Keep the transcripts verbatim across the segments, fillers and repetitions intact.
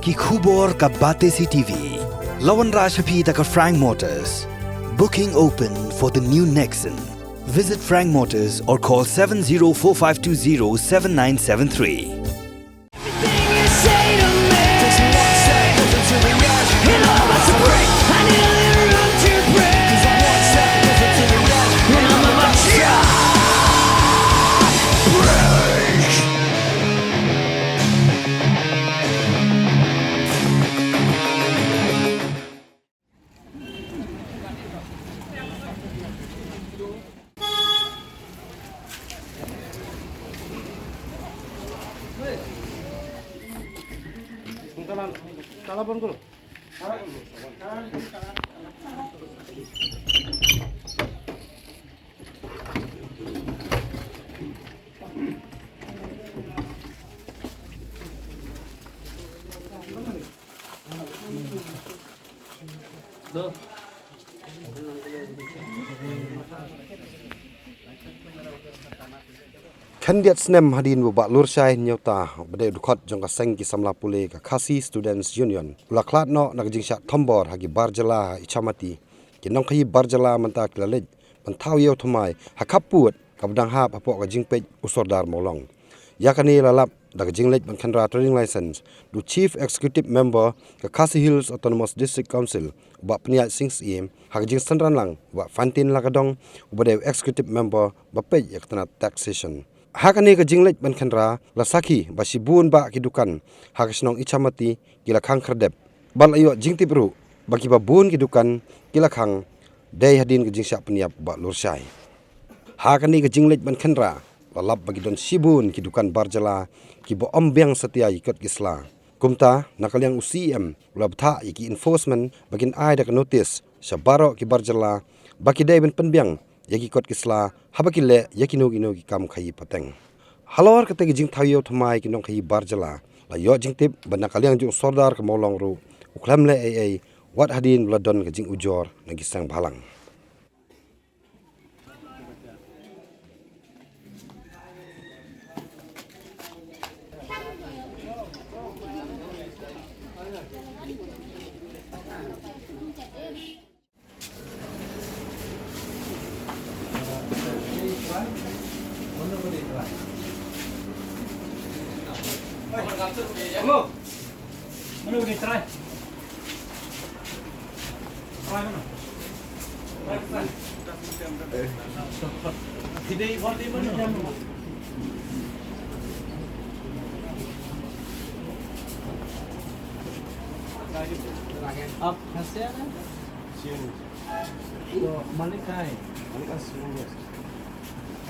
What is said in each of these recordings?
Ki khubor ka Batesi TV. La wanrah sha phi da ka Frank Motors. Booking open for the new Nexon. Visit Frank Motors or call seven zero four five two zero seven nine seven three. Khyndiat snem hadien ba u Bah Lurshai Hynñiewta, ba dei u dkhot jong ka seng ki samla pule ka Khasi Students Union, u la khlad noh na ka jingshah thombor ha ki bar jylla ha Ichamati, ki nongkhaïi bar jylla mynta ki la leit ban thaw ïew thymmai ha khappud kaba dang hap hapoh ka jingpeit u Sordar Mawlong. Ïa kane la lap da ka jingleit ban khynra trading license da u Chief Executive Member ka Khasi Hills Autonomous District Council, u Bah Pynïaid Sing Syiem, ha ka jingsynran lang u Bah Fantin Lakadong, uba dei u Executive Member ba peit ïa ka tnat taxation. Ha kane ka jingleit ban khynra la sakhi ba shibun bah ki dukan ha ka shnong Ichamati ki la khang khyrdep. Bad la ïoh jingtip ruh ba kiba bun ki dukan ki la khang dei hadien ka jingshah pynïap u Bah Lurshai. Ha kane ka jingleit ban khynra la lap ba ki don shibun ki dukan bar jylla kiba ym biang satia ïa ki kot ki sla. Kumta na ka liang u C E M u la bthah ïa ki enforcement ba kin ai da ka notice sha baroh ki bar jylla ba ki dei ban pynbiang ïa ki kot ki sla haba ki leh ïa kino kino ki kam khaïi pateng. Halor kata ka jingthaw ïew thymmai ki nongkhaïi bar jylla la ïoh jingtip ba na ka liang jong u Sordar ka Mawlong ruh u khlem leh ei ei wat hadien ba la don ka jingujor na ki seng bhalang. आप फंसे हैं ना? तो मालिक कहाँ है? मालिक का सुन गया।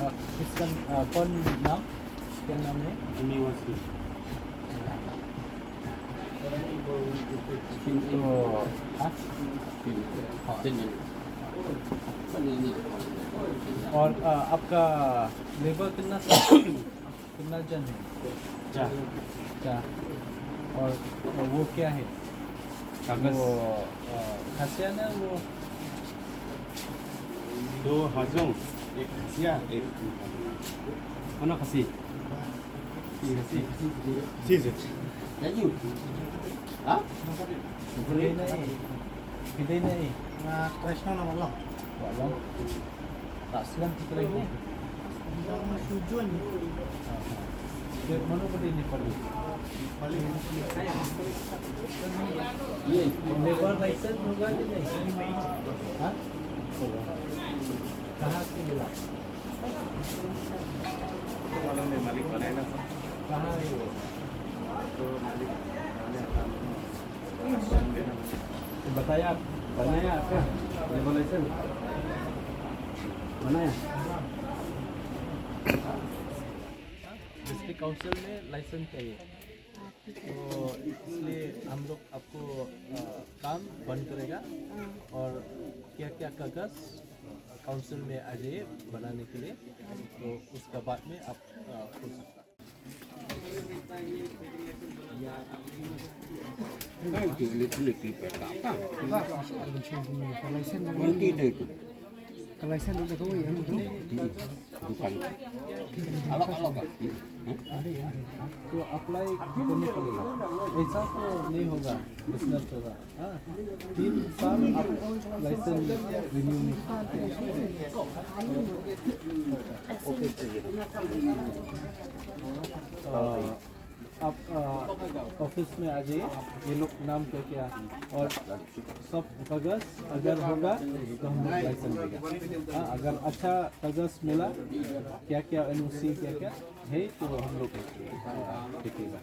अ, किसका, अ, कौन नाम? क्या नाम है? जिम्मी वासी। तो, हाँ? और, अ, आपका लेबर कितना था? कितना जन है? चार। चार। और वो क्या है? कागज। वो, अ, खासिया ना वो? दो हजों, एक खासिया, एक mana Khasi? Khasi. Khasi. Khasi. Ha? Pidei na i. Pidei na i. Nga Krishna na Walong. Walong. Tak silang kita lagi. Sujun. Ke mana pidei ni pali? Pali. Ye, labour license hoga ki nahi? Ha? Kahan se mila? मालूम नहीं, मालिक बनाए ना। कहाँ है वो? तो मालिक बनाए ना। तो बताया, बनाया क्या? Labour licence? बनाया? डिस्ट्रिक्ट काउंसिल में लाइसेंस चाहिए। तो इसलिए हम लोग आपको, अ, काम बंद करेगा और क्या-क्या कागज काउंसिल में आ जाइए बनाने के लिए, तो उसका बाद में आप, अ, खोल सकते हैं। Ka license da kawei, em, tu? Bukan. Alok, alok, Pak. Hah? To apply kita ni kali. ऐसा तो नहीं होगा, बिजनेस होगा। हाँ, तीन साल आप लाइसेंस रिन्यू नहीं। आप ऑफिस में आ जाइए। ये लोग नाम क्या क्या और सब कागज अगर होगा तो हम लोग लाइसेंस देगा। हाँ, अगर अच्छा कागज मिला, क्या क्या एनओसी क्या क्या है तो हम लोग देखेगा।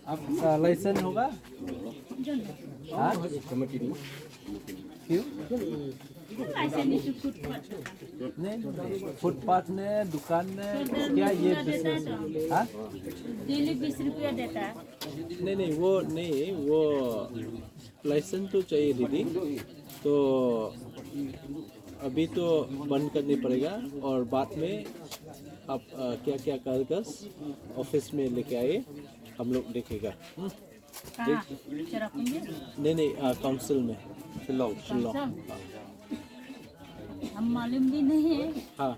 आपका लाइसेंस होगा? हाँ? क्यों? नहीं, नहीं, फुटपाथ में, दुकान में, क्या ये बिजनेस? हाँ? डेली बीस रुपया देता है। नहीं, नहीं, वो नहीं, वो लाइसेंस तो चाहिए दीदी। तो अभी तो बंद करनी पड़ेगा और बाद में आप क्या क्या कागज ऑफिस में लेके आइए, हम लोग देखेगा। कहाँ? नहीं, नहीं, काउंसिल में। शिलोंग। शिलोंग। हम मालूम भी नहीं है। हाँ,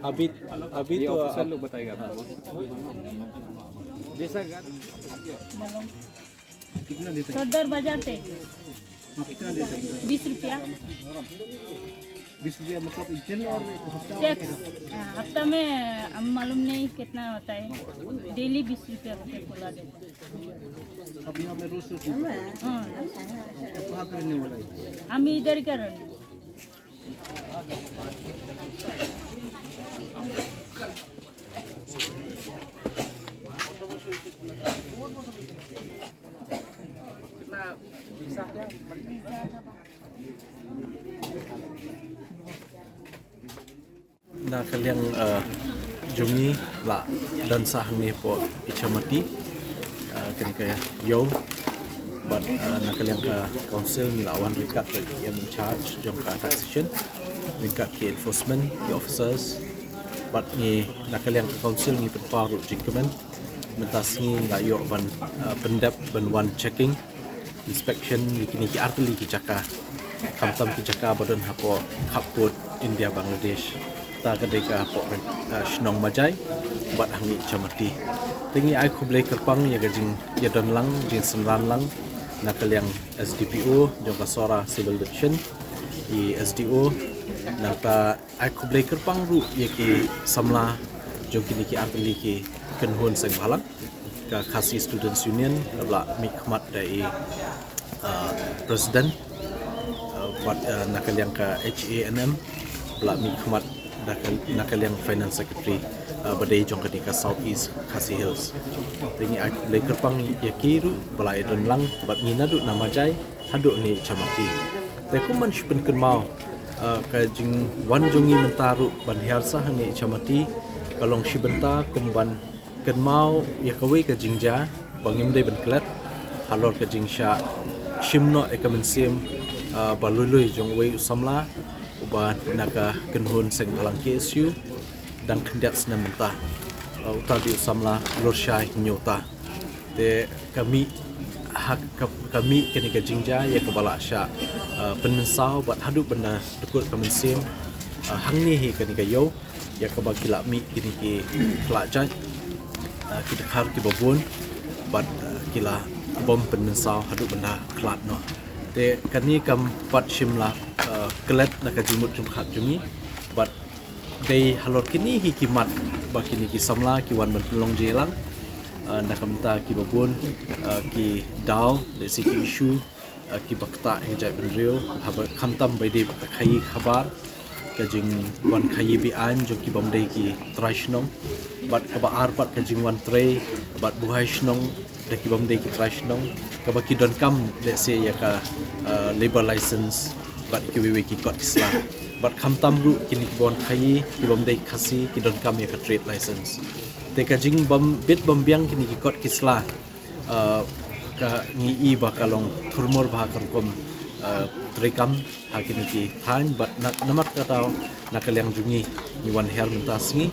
अभी अभी तो ऑफिसर लोग बताएगा आपको। जैसा सदर बाजार से। बीस रुपया। बीस रुपया मतलब एक दिन और हफ्ता? टैक्स। हाँ, हफ्ता में हम मालूम नहीं कितना होता है। डेली बीस रुपया करके खुला देता है। अब यहाँ पे रोज रोज हाँ। कहाँ पे रहने वाला है? हम इधर का रहने। Na ka liang jong ngi la don sa hangne hapoh Ichamati, kane ka ïew, bad na ka liang ka council ngi la wan ryngkat bad i in charge jong ka taxation, ryngkat ki enforcement ki officers, bad ngi na ka liang ka council ngi pynpaw ruh jingkmen mynta sngi ngi la ïoh ban pyndep ban wan checking inspection ïa kine ki artylli ki jaka, khamtam ki jaka ba don hapoh khappud India Bangladesh. Ta ka dei ka hapoh shnong Majai bad hangne Ichamati. Te ngi ai khublei kyrpang ïa ka jingïadon lang, jingsynran lang na ka liang S D P O jong ka Sohra Civil Division, i S D O, nangta ai khublei kyrpang ruh ïa ki samla jong kine ki artylli ki kynhun seng bhalang, ka Khasi Students Union kaba la mihkhmat da i president, bad na ka liang ka H A N M ba la mihkhmat da ka, na ka liang finance secretary ba dei jong kane ka South East Khasi Hills. Te ngi ai khublei kyrpang ïa ki ruh ba la ïadon lang bad ngi naduh na Majai haduh ne Ichamati. Te kum ban shu pynkynmaw, ka jingwan jong ngi mynta ruh ban hiar sah hangne Ichamati ka long shi bynta kum ban kynmaw ïa kawei ka jingjia ba ngim dei ban klet halor ka jingshah shim noh ïa ka mynsiem ba lui lui jong uwei u samla uba na ka kynhun seng bhalang K S U dang khyndiat snem mynta. Uta dei u samla Lurshai Hynñiewta. Te ka mih ha ka, ka mih kane ka jingjia ïa kaba la shah pynmynsaw bad haduh ban da dkut ka mynsiem hangne hi kane ka ïew ïa kaba ki la mih kine ki khlad jait, ki dkhar kiba bun bad ki la bom pynmynsaw haduh ban da khlad noh. Te kane kam pat shym la klet na ka jingmut jingpyrkhat jong ngi bad dei halor kine hi ki mat ba kine ki samla ki wan ban pynlong jingïalang. Na ka bynta kiba bun ki daw lehse ki issue kiba ktah ïa ka jaitbynriew haba khamtam ba dei ka khaïi khabar, ka jingwan khaïi be-aiñ jong ki bym dei ki trai shnong, bad kaba ar pat ka jingwan trei bad buhai shnong da ki bym dei ki trai shnong kaba ki donkam lehse ïa ka labour license bad kiwei wei ki kot ki sla. Bad khamtam ruh kine kiba wan khaïi ki bym dei Khasi ki donkam ïa ka trade license. Te ka jingbam bit bam biang kine ki kot ki sla, uh, ka ngi i ba ka long thurmur bha ka rukom, uh, treikam ha kine ki thaiñ, bad na, namar kata na ka liang jong ngi ngi wan hiar mynta sngi,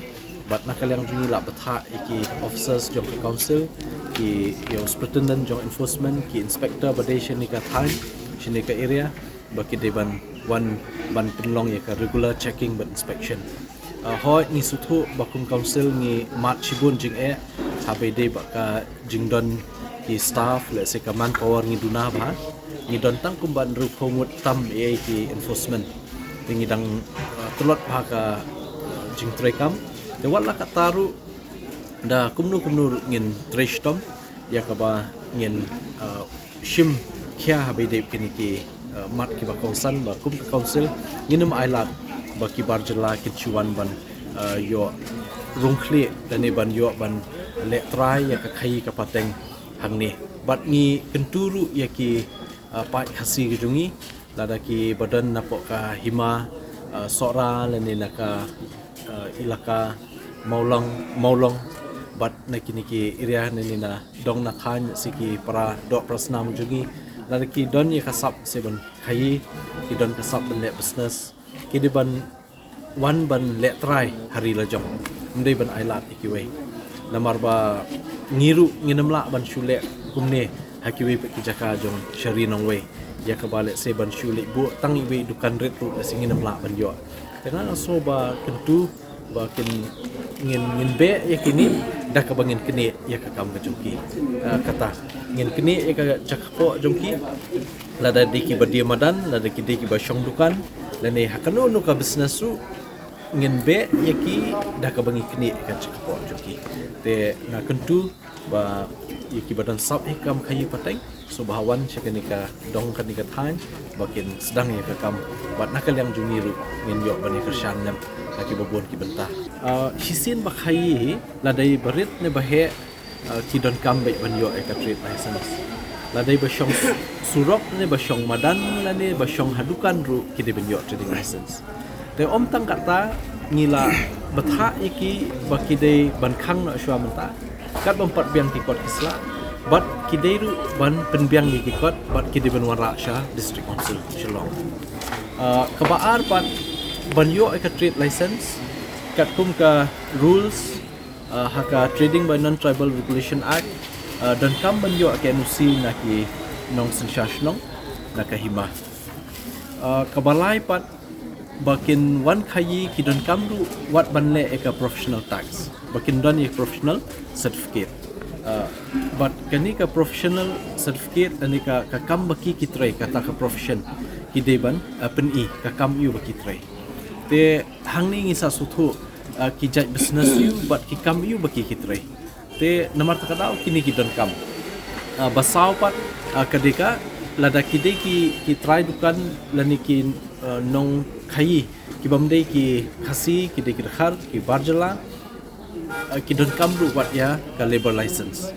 bad na ka liang jong ngi la bthah ïa ki officers jong ka council, ki ïa u superintendent jong enforcement, ki inspector ba dei shane ka thaiñ, shane ka area, ba ki dei ban wan ban pynlong ïa ka regular checking bad inspection. Uh, hooid, ngi sngewthuh ba kum council ngi mad shibun jingeh haba ïadei bad ka jingdon ki staff, lehse ka manpower ngi duna bha. Ngi don tang kumba hynriewphew ngut tam ïa ki enforcement. Te ngi dang, uh, tlot bha ka, uh, jingtreikam. Te wat la katta ruh, da kumno kumno ruh ngin trei shitom ïa kaba ngin, uh, shim khia haba ïadei bad kine ki, uh, mat kiba kongsan, ba kum ka council ngin ym ailad ba ki bar jylla kin shu wan ban, uh, ïoh rung khlieh lane ban ïoh ban leh trai ïa ka khaii ka pateng hangne. Bad ngi kyntu ruh ïa ki, uh, paid Khasi ki jong ngi, lada kiba don napoh ka hima, uh, Sohra lane na ka, uh, ilaka Mawlong, Mawlong, bad na kine ki area lane na dong na thaiñ, si ki para doh para snam jong ngi, lada ki don ïa ka sap se ban khaii, ki don ka sap ban leh business, ki dei ban wan ban leh trai ha ri la jong. Ym dei ban ailad ïa kiwei. Namar ba ngi ruh ngin ym lah ban shu leh kumne ha kiwei pat ki jaka jong sha ri nongwei. Ïa kaba lehse ban shu leit buh tang iwei i dukan rit ruh lehse ngin ym lah ban ïoh. Te nga sngew ba kyntu ba kin ngin, ngin beh ïa kine da kaba ngin knieh ïa ka kam ka jong ki. Ah, kata ngin knieh ïa ka jaka poh jong ki. Lada dei kiba die madan, lada ki dei kiba shong dukan, lane ha kano kano ka business ruh, ngin beh ïa ki da kaba ngi knieh ïa ka jaka poh jong ki. Te nga kyntu ba ïa kiba don sap ïa ka kam khaii pateng, sngewbha wan sha kane ka dong, kane ka thaiñ, ba kin sdang ïa ka kam, bad na ka liang jong ngi ruh ngin ïoh ban ïa kyrshan lem ha kiba bun ki bynta. Ah, shisien ba khaii, lada i ba rit ne ba heh, ah, ki donkam beit ban ïoh ïa ka trade license. Lada i ba shong su-, surok ne ba shong madan lane ba shong ha dukan ruh ki dei ban ïoh trading license. Te ym tang kata, ngi la bthah ïa ki ba ki dei ban khang noh shuwa mynta, kat bym pat biang ki kot ki sla, bad ki dei ruh ban pynbiang ïa ki kot, bad ki dei ban wanrah sha District Council Shillong. Ah, kaba ar pat, ban ïoh ïa ka trade license, katkum ka rules, ah, ha ka Trading by Non-Tribal Regulation Act, ah, donkam ban ïoh ka N O C na ki nongsynshar shnong, na ka hima. Ah, kaba lai pat, ba kin wan khaii ki donkam ruh wat ban leh ïa ka professional tax, ba kin don ïa ka professional certificate. Ah, bad kane ka professional certificate, kane ka, ka kam ba ki ki trei, kata ka profession ki dei ban, ah, pyni ka kam ïa u ba ki trei. Te hangne ngi sa sngewthuh, ah, ki jait business ïa u bad ki kam ïa u ba ki ki trei. Te namar kata ka daw kine ki donkam. Ah, ba saw pat, ah, ka dei ka, lada ki dei ki, ki trai dukan lane ki, ah, nongkhaii, ki bym dei ki Khasi, ki dei ki Dkhar, ki bar jylla, ah, ki donkam ruh wat ïa ka labour license.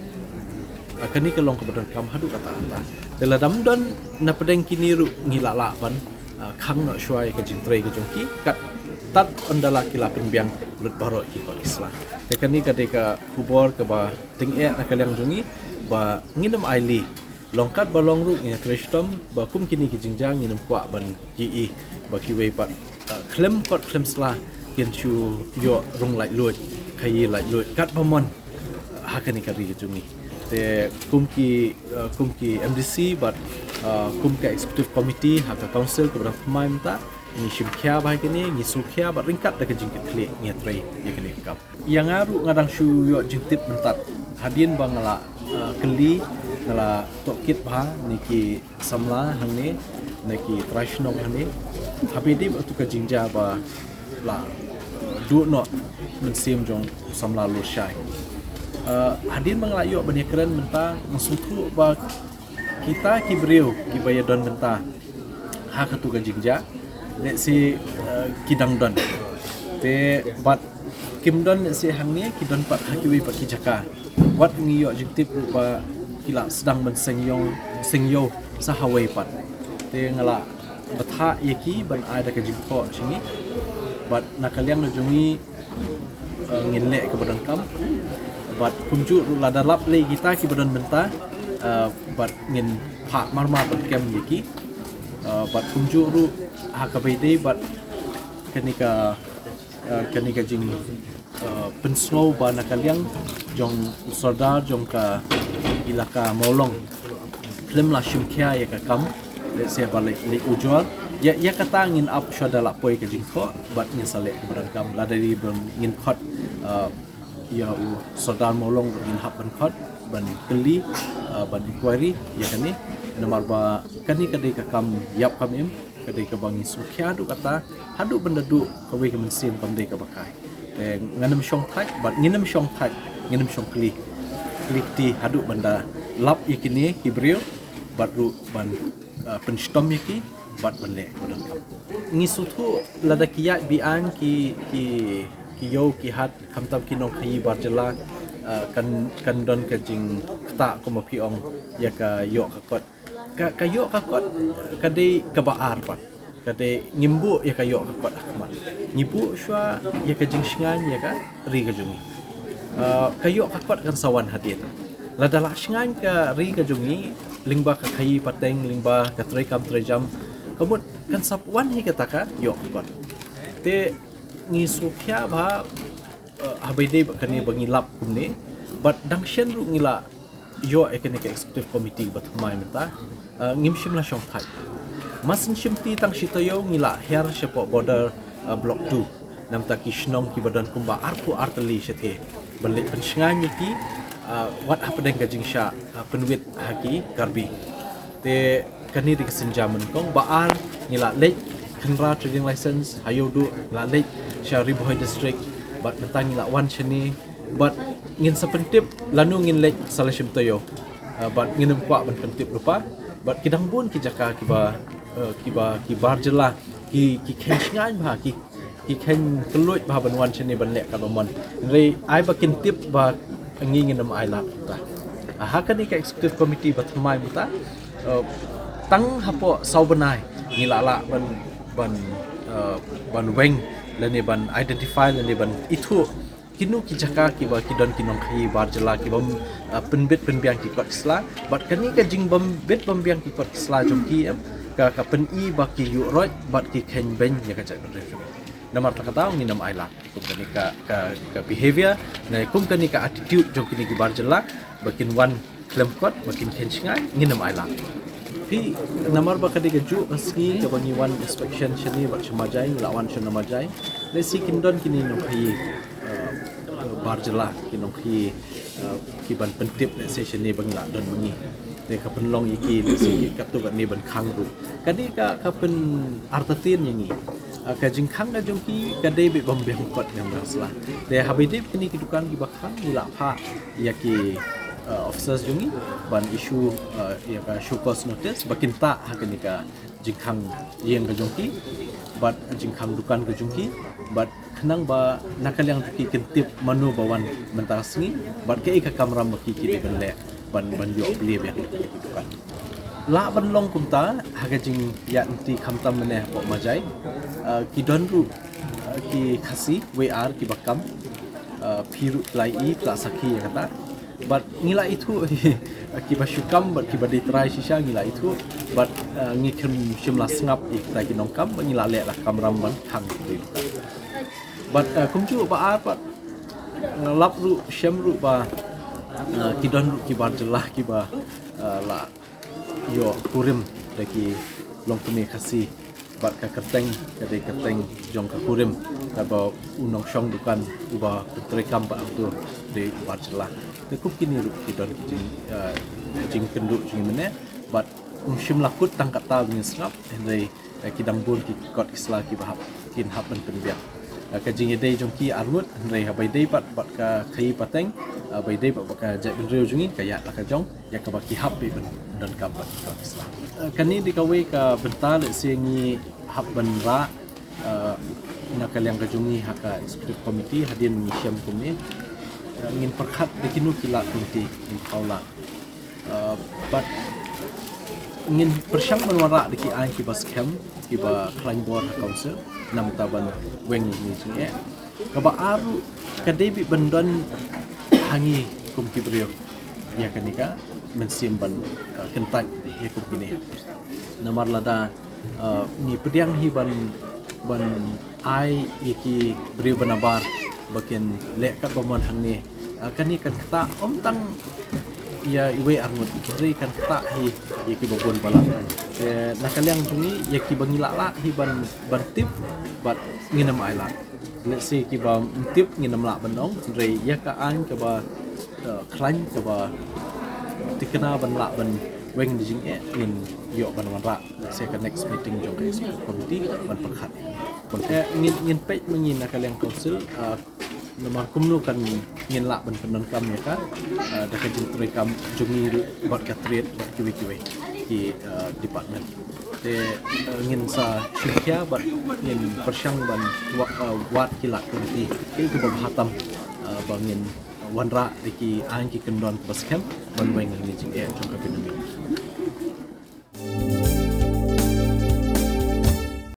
Ah, kane ka long kaba donkam haduh katta katta. Te lada ym don napdeng kine ruh ngi lah lah ban, ah, khang noh shuwa ïa ka jingtrei ka jong ki, kat tad ynda la ki la pynbiang lut baroh ki kot ki sla. Te kane ka dei ka khubor kaba tyngeh na ka liang jong ngi, ba ngin ym ailad. Long katba long ruh ngin ïa trei shitom, ba kum kine ki jingjia ngin ym kwah ban ïohi ba kiwei pat, ah, khlem kot khlem sla kin shu ïoh rung laitluid, khaii laitluid, katba mon ha kane ka ri ka jong ngi. Te kum ki, ah, kum ki M D C bad, ah, kum ka executive committee ha ka council kaba dang thymmai mynta, ngi shim khia bha ïa kane, ngi sngewkhia bad ryngkat da ka jingkitkhlieh ngi ïa trei ïa kane ka kam. Ïa nga ruh nga dang shu ïoh jingtip mynta. Hadien ba nga la, ah, kylli, nga la tohkit bha ne ki samla hangne, ne ki trai shnong hangne. Haba ïadei bad katu ka jingjia ba la duh noh mynsiem jong u samla Lurshai. Ah, hadien ba nga la ïoh ban ïakren mynta, nga sngewthuh ba kita ki briew kiba ïadon mynta ha katu ka jingjia, let's say, uh, ki dang don. Te bad kim don, let's say, hangne, ki don pat ha kiwei pat ki jaka. Wat ngi ïoh jingtip ruh ba ki la sdang ban seng ïew, seng ïew sa hawei pat. Te nga la bthah ïa ki ban ai da ka jingthoh sha ngi. Bad na ka liang jong ngi, eh, ngin leh kaba donkam. Bad kumjuh ruh lada lap lei kita kiba don bynta, uh, bad ngin phah marmar ban kem ïa ki. Uh, bad kumjuh ruh ha kaba ïadei bad kane ka, uh, kane ka jing, uh, pynsngew ba na ka liang jong u Sordar jong ka ilaka Mawlong khlem la shim khia ïa ka kam, let's say ba leh, leh ujor. Ïa, ïa kata ngin ap shuwa da la poi ka jingthoh bad ngin sa leh ka ba donkam lada dei ban ngin khot, uh, ïa u Sordar Mawlong ngin hap ban khot ban kylli, uh, ban inquiry ïa kane. Namar ba kane ka dei ka kam ïap kam im, ka dei kaba ngi sngewkhia haduh katta, haduh ban da duh kawei ka mynsiem kam dei kaba kai. Te ngan ym shong thait bad ngin ym shong thait, ngin ym shong kli, kli kti haduh ban da lap ïa kine ki briew bad ruh ban, uh, pynshitom ïa ki bad ban leh ka ba donkam. Ngi sngewthuh lada ki ïaid be-aiñ ki, ki, ki ïew ki hat khamtam ki nongkhaïi bar jylla, uh, kan, kan don ka jingktah kumba phi ong ïa ka ïoh ka kot. Ka, ka ïoh ka kot ka dei kaba ar pat. Ka dei ngim buh ïa ka ïoh ka kot ha khmat. Ngi buh shuwa ïa ka jingshngaiñ ïa ka ri ka jong ngi. Uh, ka ïoh ka kot kan sa wan hadien. Lada la shngaiñ ka ri ka jong ngi lyngba ka khaïi pateng, lyngba ka treikam treijam, ka mut kan sa wan hi kata ka ïoh ka kot. Te ngi sngewkhia ba, uh, haba ïadei bad kane ba ngi lap kumne bad dang shen ruh ngi la ïoh ïa kane ka executive committee ba thymmai mynta, uh, ngim shym la shong thait. Mar syn shim ti tang shi taïew ngi la hiar shapoh border, uh, block two. Namta ki shnong kiba don kumba arphew ar tylli shatei ban leit pynshngaiñ ïa ki, uh, wat hapdeng ka jingshah, uh, pynwit ha ki Karbi. Te kane dei ka sienjam nyngkong. Ba ar, ngi la leit khynra trading license ha Ïewduh, ngi la leit sha Ri Bhoi District bad mynta ngi la wan shane bad ngin sa pyntip lano ngin leit sa la shim taïew. Uh, bad ngin ym kwah ban pyntip lypa bad ki dang bun ki jaka kiba, uh, kiba ki bar jylla ki, ki kheiñ shngaiñ bha, ki, ki kheiñ kylluid bha ban wan shane ban leh katba mon. Hynrei ai ba kin tip ba ngi ngin ym ailad mynta. Uh, ha kane ka executive committee ba thymmai mynta, uh, tang hapoh saw bnai ngi la lah ban, ban, uh, ban weng lane ban identify lane ban ithuh kino ki jaka kiba ki don ki nongkhaïi bar jylla kibym, uh, pynbit pynbiang ki kot ki sla. Bad kane ka jingbym bit bym biang ki kot ki sla jong ki, em, ka, ka pyni ba ki ïuh roit bad ki kheiñ beiñ ïa ka jaitbynriew jong ngi. Namar kata ka daw ngin ym ailad kum kane ka, ka, ka behavior ne kum kane ka attitude jong kine ki bar jylla ba kin wan khlem kot ba kin kheiñ shngaiñ, ngin ym ailad. Phi, namar ba ka dei kajuh ka sngi kaba ngi wan inspection shane bad sha Majai, ngi la wan sha na Majai. Lehse kin don kine nongkhaïi, uh, bar jylla, ki nongkhaïi, uh, ki ban pyntip lehse shane ba ngi la don ma ngi. Te ka pynlong ïa ki lehse ki katto katne ban khang ruh. Ka dei ka, ka pynartatien ïa ngi. Uh, ka jingkhang ka jong ki ka dei beit bym biang kot biang sla. Te haba ïadei bad kine ki dukan kiba khang, ngi la phah ïa ki, uh, officers jong ngi ban issue, uh, ïa ka show cause notice ba kin tah ha kane ka jingkhang ïing ka jong ki bad jingkhang dukan ka jong ki bad khnang ba na ka liang jong ki kin tip mano ba wan mynta ka sngi bad kaei ka kamram ba ki, ki dei ban leh ban, ban ïoh plie biang ïa ki dukan. Lah ban long kumta ha ka jingïaid lynti khamtam mynne hapoh Majai, uh, ki don ruh, uh, ki Khasi wei ar kiba kam, uh, phi ruh phi la ïohi, phi la sakhi ïa kata. Bad ngi la ithuh kiba shu kam bad kiba dei trai shisha ngi la ithuh bad, uh, ngi khlem shym la sngap ïa kita ki nongkam bad ngi la leh la kamram ban khang ïa ki. Bad, uh, kumjuh ba ar bad, uh, lap ruh shem ruh ba, uh, ki don ruh ki bar jylla kiba, uh, la ïoh kurim da ki longkmie Khasi bad ka kyrteng ka dei kyrteng jong ka kurim kaba u nongshong dukan uba pyntreikam bad uto dei u bar jylla. Te kum kine ruh ki don ki jing, eh, jingkynduh jingmane bad ym shym la kut tang katta ba ngin sngap hynrei, eh, ki dang bun ki kot ki sla kiba hap, kin hap ban pynbiang. Eh, ka jingïadei jong ki arngut hynrei haba ïadei bad, bad ka khaïi pateng, eh, ba ïadei bad, bad ka jaitbynriew jong ngi ka ïaid la ka jong. Ïa kaba ki hap beit ban donkam bad ki sla. Eh, kane dei kawei ka bynta lehse ngi hap ban rah, eh, na ka liang ka jong ngi ha ka executive committee hadien ngi shem kumne. Eh, ngin pyrkhat da kino ki lad kumne ngin thaw lad. Eh, bad ngin pyrshang ban wanrah da ki aiñ kiba skhem kiba khlaiñ bor ha council namar ban weng ïa kine jingeh. Kaba ar ruh ka dei beit ban don Hangi kum ki briew ïa kane ka mynsiem ban, uh, kyntait ïa kum kine. Namar lada, uh, ngi pdiang hi ban, ban ai ïa ki briew ba nabar ba kin leh katba mon hangne, uh, kane kan ktah ym tang ïa iwei arngut, hynrei kan ktah hi ïa kiba bun ba lah. Te na ka liang jong ngi, ïa kiba ngi lah lah hi ban, ban tip bad ngin ym ailad. Let's say kiba ym tip ngin ym lah ban ong, hynrei ïa ka aiñ kaba, uh, khlaiñ kaba thikna ban lah ban weng da jingeh ngin ïoh ban wanrah. Let's say ka next meeting jong ka executive committee ban pyrkhat. Te ngin, ngin peit ma ngi na ka liang council, uh, namar kumno kan ngin lah ban pyndonkam ïa ka, uh, da ka jingtrei kam jong ngi ruh bad ka trade bad kiwei kiwei ki, uh, department. Te, uh, ngin sa shim khia bad ngin pyrshang ban wa-, uh, wad ki lad committee kiba bha tam, uh, ba ngin wanrah da ki aiñ ki kyndon ba skhem ban weng ïa ka jingeh jong ka economy.